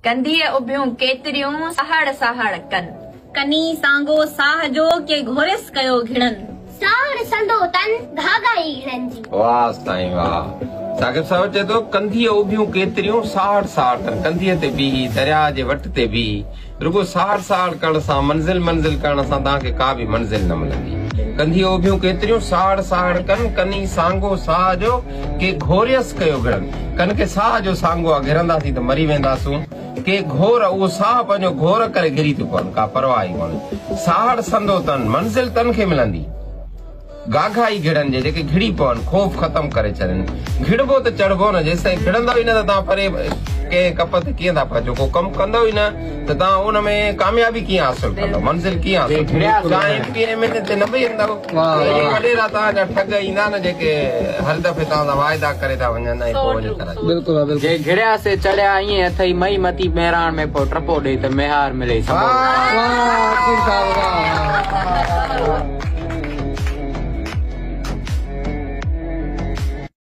ڪنڌيء اڀيون ڪيتريون، ساهڙ ساهڙ ڪن. ڪني سانگو ساهه جو، ڪي گهوريس ڪيو گهڙن. ساهڙ سندو تن، گهاگهائي گهڙن جي. واهه سائين واهه. ثاقب صاحب چئي ٿو، ڪنڌيء اڀيون ڪيتريون، ساهڙ ساهڙ ڪن. ڪنڌيء تي بيهي، درياهه جي وٽ تي بيهي، رڳو ساهڙ ساهڙ ڪرڻ سان، منزل منزل ڪرڻ سان توهان کي ڪا به منزل نه ملندي. ڪنڌيء اڀيون ڪيتريون، ساهڙ ساهڙ ڪن، ڪني سانگو ساهه جو، ڪي گهوريس ڪيو گهڙن. ڪن کي ساهه جو سانگو آ، گهرنداسين ته مري وينداسون. ڪي گهور، اهو ساهه پنهنجو گهور ڪري گهري ٿيون پون، ڪا پرواهه ئي ڪونهي. ساهڙ سندو تن، منزل تن کي ملندي. گاگها ئي گهڙن جي، جيڪي گهڙي پون، خوف ختم ڪري ڇڏين. گهڙبو ته چڙهبو نه، جيستائين گهڙندؤ ئي نه ته توهان پري ڪنهن ڪپ تي ڪيئن ٿا پهچو؟ ڪو ڪم ڪندؤ ئي نه ته توهان ان ۾ ڪاميابي ڪيئن حاصل ڪندؤ؟ منزل ڪيئن حاصل ڪندؤ؟ چانهه پي ايم اين تي نه ويهندؤ. اهي وڏيرا توهان جا ٺڳ ايندا نه جيڪي هر دفعي توهان سان واعدا ڪري ٿا وڃن ۽ پوء وڃي ڪراچي. بلڪل ها بلڪل. جي گهڙيا سي چڙهيا ائين اٿئي مئي متي مهراڻ ۾ پوء ٽپو ڏئي ته ميهار ملئي سنڀول. واهه وڪيل صاحب واهه.